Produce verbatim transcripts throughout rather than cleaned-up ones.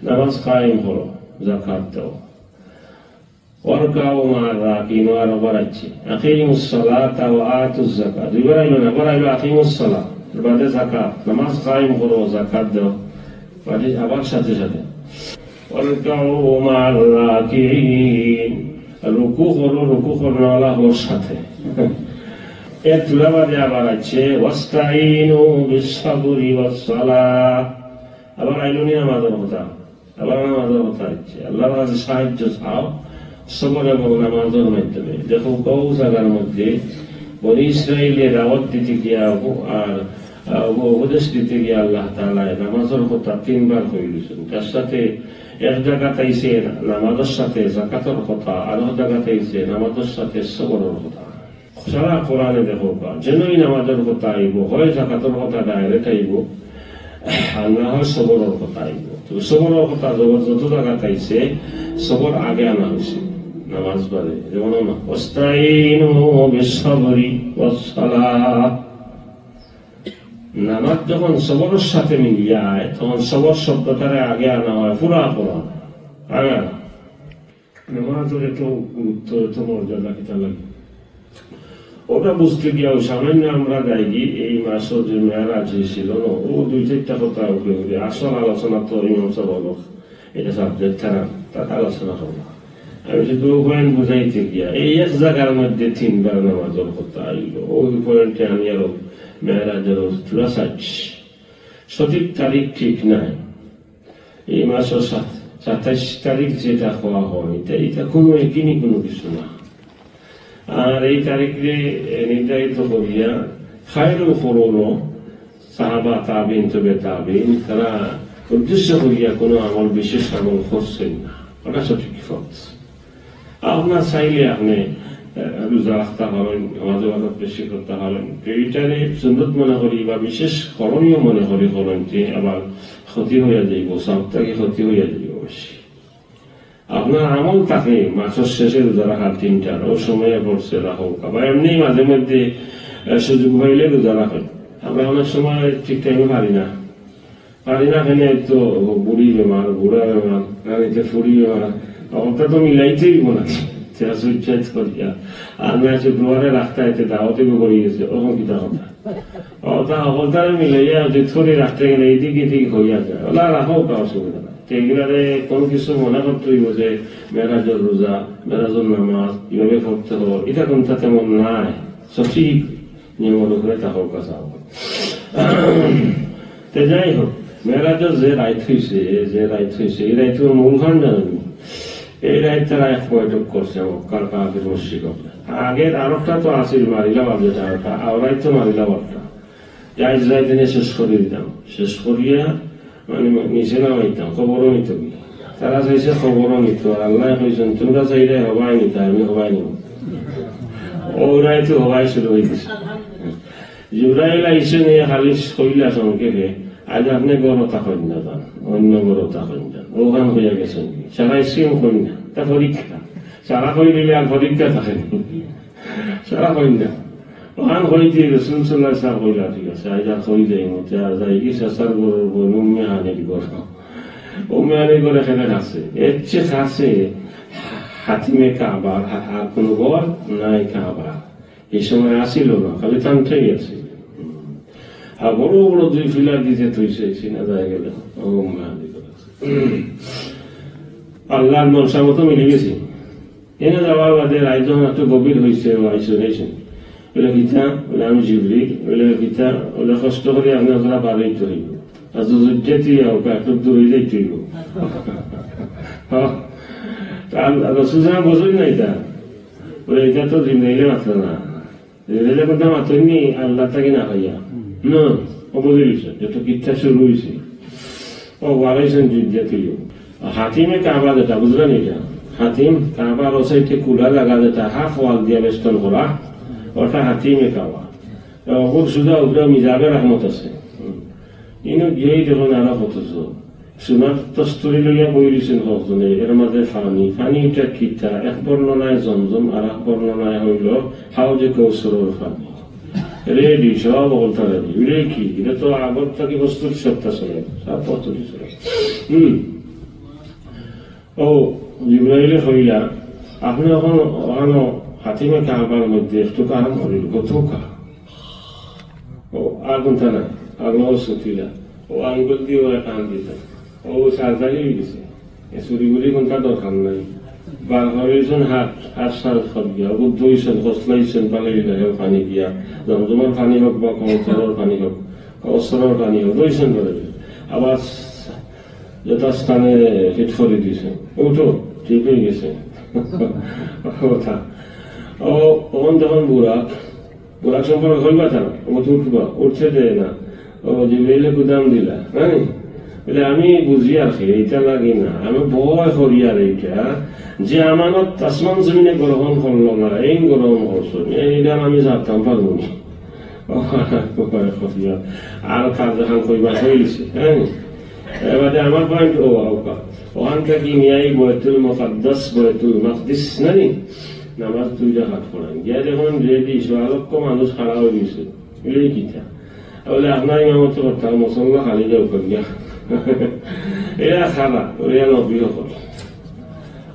নামাজ কায়েম করো, যাকাত দাও। ওয়ারকাউ মা'আর রাকিন, আরো বার আইছে, আকিমুস সালাতা ওয়া আতুজ যাকাত। দুইবার আইলো না, আবার আইলো আকিমুস সালাত, এর বাদে যাকাত। নামাজ কায়েম করো, যাকাত দাও, বাদে আবার সাথে সাথে ওয়ারকাউ মা'আর রাকিন, রুকু করো, রুকু করনেওয়ালা অকলর সাথে। এর থুড়া বাদে আবার আইছে, ওয়াস্তাইনু বিস সাবরি ওয়াস সালাহ। আবার আইলো নি নামাজর কথা, আবার নামাজর কথা আইছে। আল্লাহর কাছে সাহায্য চাও সবর এবং নামাজর মাধ্যমে। দেখো, কও জাগার মধ্যে বনি ইসরাইলে দাওয়াত দিতে গিয়া ও-, আর, আহ, ও-, উপদেশ দিতে গিয়া আল্লাহ তাআলায় নামাজর কথা তিনবার কইলিছইন। তার সাথে এক জাগাত আইছে নামাজর সাথে যাকাতর কথা, আর এক জাগাত আইছে নামাজর সাথে সবরর কথা। সারা কোরআনে দেখো বা, যেনই নামাজর কথা আইবো, হয় যাকাতর কথা direct আইবো, আর না হয় সবরর কথা আইবো। তো সবরর কথা যত, যত জাগাত আইছে, সবর আগে আনা হইছে নামাজ বাদে। যেমন না, "ওয়াস্তাইনু বিস সাবরি ওয়াস সালাহ।" নামাজ যখন সবরর সাথে মিলিয়া আয়, তখন সবর শব্দটারে আগে আনা হয়, পুরা কোরআন আগে আনা। নামাজর এত গুরুত্ব, এত মর্যাদা কিতা লাগে? ওটা বুঝতে গিয়াও সামান্য আমরা যাইগি, এই মাসও যে মেরাজ হইছিল, ও দুই চারটা কথা উঠে উঠে, আসল আলোচনা তো ইমাম সাহেব হলো, এটা subject ছাড়া তার আলোচনা হলো। আমি শুধু point বুঝাইতে গিয়া, এই এক জাগার মধ্যে তিনবার নামাজর কথা আইলো, ওই point এ আমি আরো মেরাজর চূড়া চাচ্ছি। সঠিক তারিখ ঠিক নাই। এই মাসর সাত-, সাতাইশ তারিখ যেটা কওয়া হয়, এটা, এটা কোনো একদিনই কোনো কিছু না। আর এই তারিখরে, এ, নির্ধারিত করিয়া খায়রুল কুরুন, সাহাবা, তাবিন, তবে তাবিন, তারা উদ্দেশ্য করিয়া কোনো আমল, বিশেষ আমল করছেন না। ওটা সঠিক পথ। আপনার চাইলে আপনি, আহ, রোজা রাখতে পারেন, নামাজ ইবাদত বেশি করতে পারেন। তো এইটারে সুন্নত মনে করি বা বিশেষ করণীয় মনে করি করেন, যে আবার ক্ষতি হইয়া যাইব, সব থেকে ক্ষতি হইয়া যাইব বেশি। আপনার আমল থাকে মাসর শেষে রোজা রাখার তিনটার, ও সময়ে পড়ছে রাখো, বা এমনি মাঝে মধ্যে, আহ, সুযোগ পাইলে রোজা রাখেন। আমরা অনেক সময় ঠিক টাইমে পারি না। পারি না কেনে, তো বুড়ি বেমার, বুড়া বেমার, না নিতে ফুড়ি বেমার, অবস্থা তো মিলাইতে হইব না। চেয়া সুইচাইজ করিয়া। আর না শুক্রবারে রাখতে আইতে দাওয়াতে গো করি গেছে, ওরকম কিতা কথা। অবস্থা, অবস্থারে মিলাইয়া যদি করি রাখতে গেলে এইদিকে এদিকে হইয়া যায়। ওলা রাখো, কারো অসুবিধা নাই। তো এগুলারে কোন কিছু মনে করতে হইব যে মেরাজর রোজা, মেরাজর নামাজ, এভাবে পড়তে হয়, এটা কোনটা তেমন নাই। সঠিক নিয়মর উপরে থাকার কথা। তে যাই হোক, মেরাজর যে রাইত হইছে, যে রাইত হইছে, এই রাইতর মূল কারণ জানেন? এই রাইত তারা এক বৈঠক করছে মক্কার কাফির মুশরিক। আগের আরোটা তো আছিল মারিলা বাদ, যেটা ওটা, আর রাইত তো মারিলা বাদটা। যে আইজ রাইত এনে শেষ করি দিতাম, শেষ করিয়া মানে নিচে নামাইতাম, খবরও নিত কি। তারা চাইছে খবরও নিত, আর আল্লাহ কইছেন, "তোমরা চাইলে হবাই নিতা, আমি হবাই নিব।" ও রাইত হবাই শুরু হয়ে গেছে। জিব্রাইল আইসে নিয়ে খালি কইলা সংক্ষেপে, "আজ আপনি গরো থাকেন না যান, অন্য গরো থাকেন যান।" ওখান হইয়া গেছেন কি? সারা স্কিম কই না, তা পরীক্ষা। সারা কই দিলে আর পরীক্ষা থাকে না। সারা কই না। ওখান হইতে রসুল সাল্লাল্লাহু আলাইহি ওয়াসাল্লাম কইলা, "ঠিক আছে, আজ আর কই যাই মতে, আর যাই কি শেষার গরুর বই উম্মে হানির গরু।" উম্মে হানির গরু এখানে আছে। এর চেয়ে কাছে হাতিমে কাবার, আর কোনো ঘর নাই কাবার। এই সময় আসিল না, খালি টানতেই আছে। আর বড় বড় দুই ফিলার দিতে তুইছে, সিনা যায় গেলে, ও মা, আল্লাহর মনসা মতো মিলে গেছে। এনে যাওয়ার বাদে রাইত যখন একটু গভীর হইছে, ও আইসো, আইসো। বলে, "কিতা?" বলে, "আমি জিবরিল।" বলে, "কিতা?" বলে, "কষ্ট করে আপনি ওখানে বার হইতে হইব। আর তো যদি যেতে যাও, একটু দূরে যাইতে হইব।" হ্যাঁ। আর রসুল সাহেব বোঝেন না এটা। বলে, "এটা তো জিবরাইলে মাতলা না।" জিবরাইলে কথা মাতেননি আল্লাহ তাকে না পাইয়া। না, ও বুঝে গেছে, যত কিচ্ছা শুরু হয়েছে। ও বাড়াইছেন যুদ্ধে তুইও। হাতিমে কাবা যেটা, বুঝলেন এটা? হাতিম কাবার ও সাইডে কুলা লাগা যেটা, হাফ ওয়াল দিয়া বেষ্টন করা, ওটা হাতিমে কাবা। ওর সুজা উপরে মিজাবে রহমত আছে। হুম। ইনো গিয়েই দেখুন আরো কত জোর। সোনার তস্তরি লইয়া বই রইছেন কতজনে, এর মাঝে পানি। পানি এটা কিতা? এক বর্ণনায় জমজম, আর এক বর্ণনায় হইল হাউজে কৌসরর পানি। রেডি, সব অবস্থা রেডি। এটা কি? এটা তো আগর থাকি প্রস্তুতি সত্তা চলে, সব প্রস্তুতি চলে। হুম। ও জিব্রাইলে কইলা, "আপনে অখন অখানো খাতিমে কাবার মধ্যে একটু আরাম করিল, গতকা।" ও, আর কুন্তা নাই, আর লস উঠিলা। ও আঙ্গুল দিয়া ও কান দিতা। ও সার্জারি অই গেছে। এ চুরি বুরি কুন্তা দরকার নাই। বার করিছইন হাত, হাত সার করিয়া, ও ধইছইন, কসলাইছইন, পানি দিয়া, হে পানি দিয়া। জমজমর পানি হোক বা কৌসরর পানি হোক, কৌসরর পানি হোক, ধইছইন ধরে। আবার যথাস্থানে ফিট করি দিছে। উঠো, ঠিক অই গেছে। কথা। ও, অখন যখন বুরাক, বুরাক সম্পর্কে কইবা তারা, ও তো উঠবা, উঠতে দেয় না। ও জিব্রাইলে গুদাম দিলা, হ্যাঁ? বলে, "আমি বুঝি আর কি, ইটা লাগি না, আমি ভয় করি আর ইটা, যে আমানত আসমান জমিনে গ্রহণ করলো না, এই গ্রহণ করছো, এইটা আমি জানতাম পারবো না।" ও, আর কাজ যখন কইবা কইছে, হ্যাঁ? এবারে আমার পয়েন্ট, ও, ওকা। অখান থাকি নিয়াই বয়তুল মুকাদ্দাস, বয়তুল মাকদিস, নানি? নামাজ দুই রাকাত পড়াইন। গিয়া দেখইন, রেডি, সোয়া লক্ষ মানুষ খাড়া অই গেছে। এটাই কিতা? বলে, "আপনার ইমামতি করতে হবে, মুসল্লা খালি যাও করিয়া।" এরা খাড়া, ওরা নবী হকল।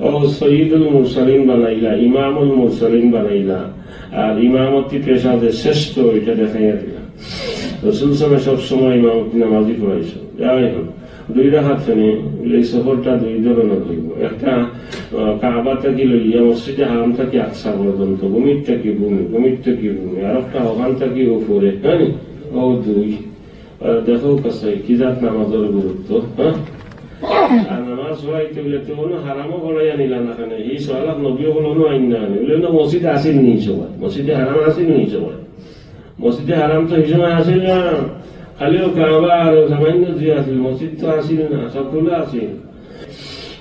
ও সৈয়দুল মুরসালিন বানাইলা, ইমামুল মুরসালিন বানাইলা, আর ইমামতি পেশা যে শ্রেষ্ঠ, এটা দেখাইয়া দিলা। রসুল সাল্লাল্লাহু আলাইহি ওয়াসাল্লাম সবসময় ইমামতি নামাজি পড়াইছে। যাই হোক, দুই রাকাত কেনে, এই সফরটা দুই ধরনের হইব। একটা, আহ, কাবা থাকি লইয়া মসজিদে হারাম থাকি আকসা পর্যন্ত, ভূমির থাকি ভূমি, ভূমির থাকি ভূমি, আর একটা ওখান থাকি উপরে, হ্যাঁ নি? ও দুই। আহ, দেখো কাছে কি জাত নামাজের গুরুত্ব, হ্যাঁ? আর নামাজ পড়াইতে বলে তো কোনো হারামও পড়াইয়া নিলা না কেনে? এই সওয়ালাত নবী হলো না আইন না কেনে? বলে না, মসজিদে আসিল নি সবাই, মসজিদে হারাম আসিল নি সবাই। মসজিদে হারাম তো এই সময় আসিল না, খালি ও কাবা আর ও সামান্য যে আসিল, মসজিদ তো আসিল না, সব খোলা আসিল।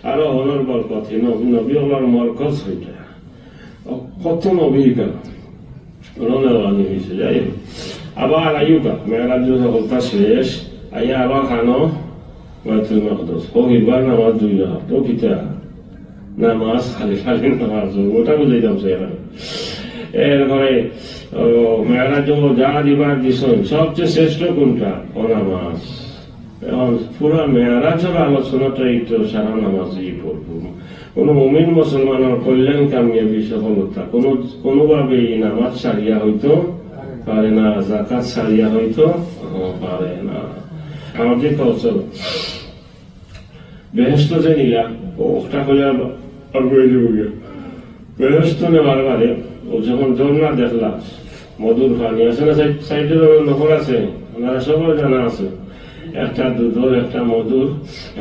আরো হনর বরকত, এই নবী, নবী হলার মরকজ হইতা। কত নবী কেন? রওনা হইছে, যাই হোক। আবার আইউকা, মেরাজ হকলতা শেষ, আইয়া আবার খানো, বায়তুল মাকদস। ও, এবার নামাজ দুই রাকাত। ও কিতা? নামাজ, খালি খালি নামাজ। ওটা বুঝাইতাম সে এখন। এরপরে, ও, মেরাজ যা দিবার দিছইন, সবচেয়ে শ্রেষ্ঠ কোনটা? ও নামাজ। এখন পুরা মেরাজর আলোচনাটাই তো সারা নামাজই পড়ব। কোনো মুমিন মুসলমানের কল্যাণ কামিয়াবি সফলতা কোনো, কোনোভাবেই নামাজ ছাড়িয়া হইতো পারে না, জাকাত ছাড়িয়া হইতো পারে না। আমাদের কৌশল বেহেস্ত যে নিলাম, ও ওটা হইয়া আর করে দিব গিয়া। বেহেস্ত নেওয়ার বাদে ও যখন ঝর্ণা দেখলা, মধুর পানি আছে না, সাইড-, সাইডে যখন নহর আছে, আপনারা সবার জানা আছে, একটা দুধর, একটা মধুর,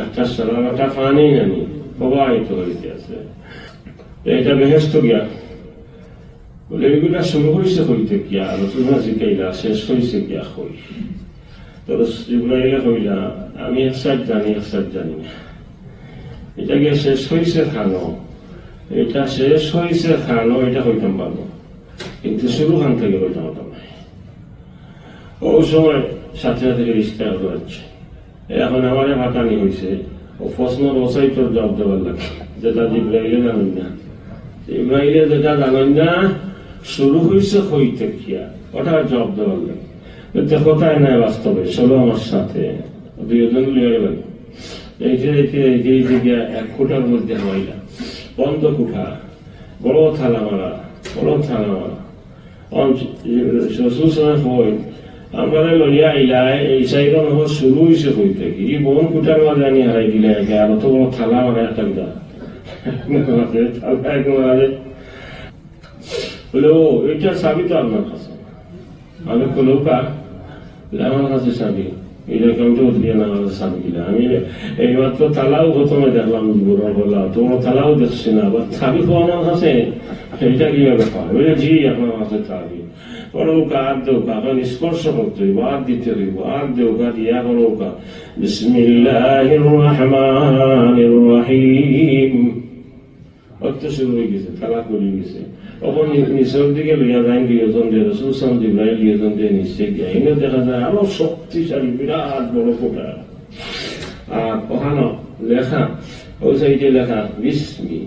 একটা সারার, একটা পানি নানি প্রবাহিত হইতে আছে। এটা বেহেস্ত গিয়া। বলে, "এগুলা শুরু হইছে হইতে কিয়া?" রসুল জিকাইলা, "শেষ হইছে কিয়া হই?" তো রস-, জিব্রাইলে কইলা, "আমি এক সাইড জানি, এক সাইড জানি না। এটা গিয়া শেষ হইছে খানো, এটা শেষ হইছে খানো, এটা কইতাম পারবো, কিন্তু শুরু খান থেকে কইতাম পারতাম না।" ও সময় সাথে সাথে ফিরিস্তা ঘুরাচ্ছে। এখন আমারে ফাটানি হইছে, ও প্রশ্ন রসাই তোর জবাব দেওয়ার লাগে, যেটা জিব্রাইলে জানেন না। ইব্রাহিমে যেটা জানেন না, শুরু হইছে হইতে কিয়া, ওটা জবাব দেওয়ার লাগে। তো কথায় নাই বাস্তবে, চলো আমার সাথে। দুইজন লইয়া গেলেন। এই যে, এই যে, এই যে, এই যে গিয়া এক কোঠার মধ্যে হইলা, বন্ধ কোঠা, বড় থালা মারা, বড় থালা মারা। অন-, রসুল সাল্লাল্লাহু আলাইহি ওয়াসাল্লাম কইন, "আমারে লইয়া আইলা, এই সাইডর হো শুরু হইছে কই থাকি? এই বন কুটার মাঝে আনি হারাই দিলে, একে আর অত বড় থালা মারা একটা বিদা।" থালা এক মাঝে। বলে, "ও, এইটার চাবি তো আপনার কাছে।" আমি কইলাম, "কার?" বলে, "আমার কাছে চাবি।" এটা কেমন দিয়ে না, আমার কাছে চাবি দিলে। আমি এইমাত্র তালাও প্রথমে দেখলাম, বুড়া বললাম, "তোমার তালাও দেখছি না, আবার চাবি তো আমার কাছে, এটা কি ব্যাপার?" বলে, "জি, আপনার কাছে চাবি।" করো কার দেও কা, এখন স্পর্শ করতে হইব, আর দিতে হইব, আর দেও কা, দিয়া করো কা। বিসমিল্লাহির রহমানির রহিম। অত শুরু হয়ে গেছে, তালা খুলে গেছে। তখন নি-, নিচের দিকে লইয়া যাই দুইজন দিয়ে, রসুল সালাম জিব্রাইল দুইজন দিয়ে নিচে গিয়া। এনে দেখা যায় আরো শক্তিশালী বিরাট বড় কোটা। আর ওখানে লেখা, ওই সাইডে লেখা, "বিসমি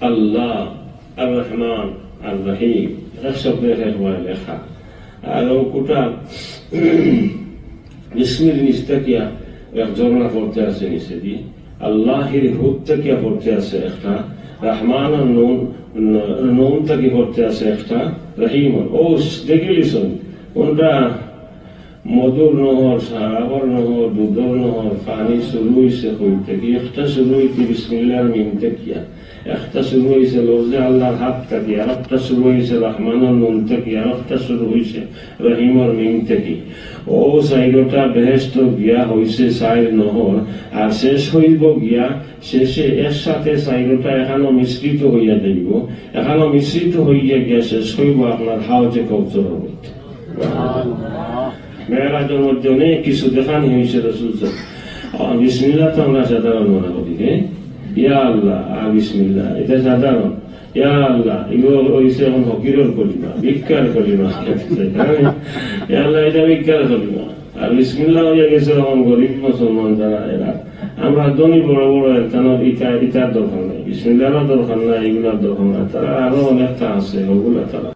আল্লাহ আর রহমান আর রহিম।" এক শব্দে এক একবার লেখা। আর ও কোটা বিসমির নিচ থাকিয়া এক ঝর্ণা পড়তে আছে নিচে দিয়ে। আল্লাহর হুদ থাকিয়া পড়তে আছে একটা, রহমানর নুন, নুন থাকি পড়তে আছে একটা, রহিমর। ও দেখিলিছইন, কোনটা মধুর নহর, শরাবর নহর, দুধর নহর, পানি শুরু হইছে কই থাকি? একটা শুরু হইছে বিসমিল্লাহর মিম থাকিয়া, একটা শুরু হইছে লফজে আল্লাহর হাত থাকি, আর একটা শুরু হইছে রহমানর নুন থাকি, আর একটা শুরু হইছে রহিমর মিম থাকি। ও চাইরোটা বেহেশত গিয়া হইছে চাইর নহর, আর শেষ হইব গিয়া, শেষে একসাথে চাইরোটা এখানো মিশ্রিত হইয়া যাইব, এখানো মিশ্রিত হইয়া গিয়া শেষ হইব আপনার হাউজে কৌসরর মধ্যে। মেরাজর মধ্যে অনেক কিছু দেখানি হইছে রসুল সাল্লাল্লাহু আলাইহি ওয়াসাল্লাম। আর বিসমিল্লাহ তো আমরা সাধারণ মনে করি, হ্যাঁ? ইয়া আল্লাহ, আর বিসমিল্লাহ, এটা সাধারণ। ইয়া আল্লাহ, এগুলো হইছে এখন ফকিরর কলিমা, ভিক্ষার কলিমা। ইয়া আল্লাহ, এটা ভিক্ষার কলিমা। আর বিসমিল্লাহ হইয়া গেছে এখন গরিব মুসলমান যারা এরা। আমরা ধনী বড় বড় এর, তারা ইটা, ইটার দরকার নাই, বিসমিল্লাহরও দরকার নাই, এগুলার দরকার নাই। তারা আরো অনেকটা আছে, ওগুলা তারা